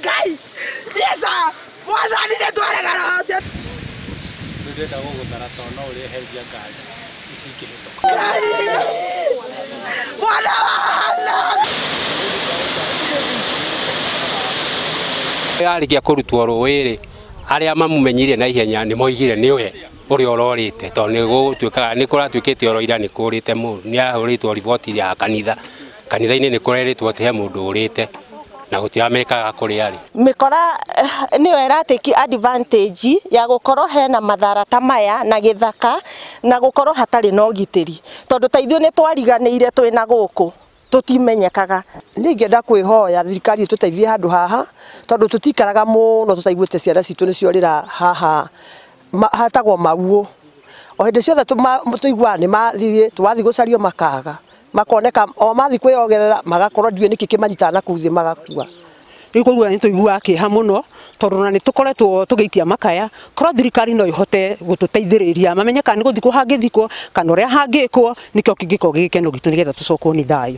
Ngai Yesa mwathani nĩ twaregana ũcio. Ndĩrenda gũgũthara tondũ no ũrĩeheria ngari ici ingĩhĩtũka. Ngai mwana wa Hana. Arĩkia kũrutwo rũĩ-rĩ, arĩa mamũmenyire na ihenya nĩ moigire nĩwe ũrĩa ũrorĩte tondũ nĩ gũtuĩkaga nĩ kũratuĩkĩte oro ira nĩ kũrĩte mũndũ nĩ ahũrĩtwo riboti ya kanitha kanitha-inĩ nĩ kũrerĩtwo atĩ he mũndũ ũrĩte na gũtiramenyekaga kũrĩa arĩ. Mĩkora nĩyo ĩratĩki advantage ya gũkorwo hena mathara ta maya na gĩthaka na gũkorwo hatarĩ na ũgitĩri tondũ ta ithuĩ nĩ twariganĩire twĩna gũkũ tũtimenyekaga. Niĩ ingĩenda kwĩhoya thirikari ĩtũteithie handũ haha tondũ tũtikaraga mũno tũtaiguĩte ciana citũ nĩciorĩra haha hatagwo Mauũ. O hĩndĩ ciothe tũiguaga nĩ mathiĩ twathiĩ gũcario makaga makoneka o mathiĩ kwĩyogerera magakorwo ndiũĩ nĩkĩ kĩmanyitaga na kũu thĩ magakua. Rĩu koguo nĩ tũiguaga kĩeha mũno tondũ ona nĩ tũkoretwo tũgĩikia makaya korwo thirikari no ĩhote gũtũteithĩrĩria mamenye kana nĩ gũthikwo hangĩthikwo kana ũrĩa hangĩkwo nĩkĩo kĩngĩkorwo gĩ gĩkeno gitũ nĩgetha tũcokwo nĩ thayũ.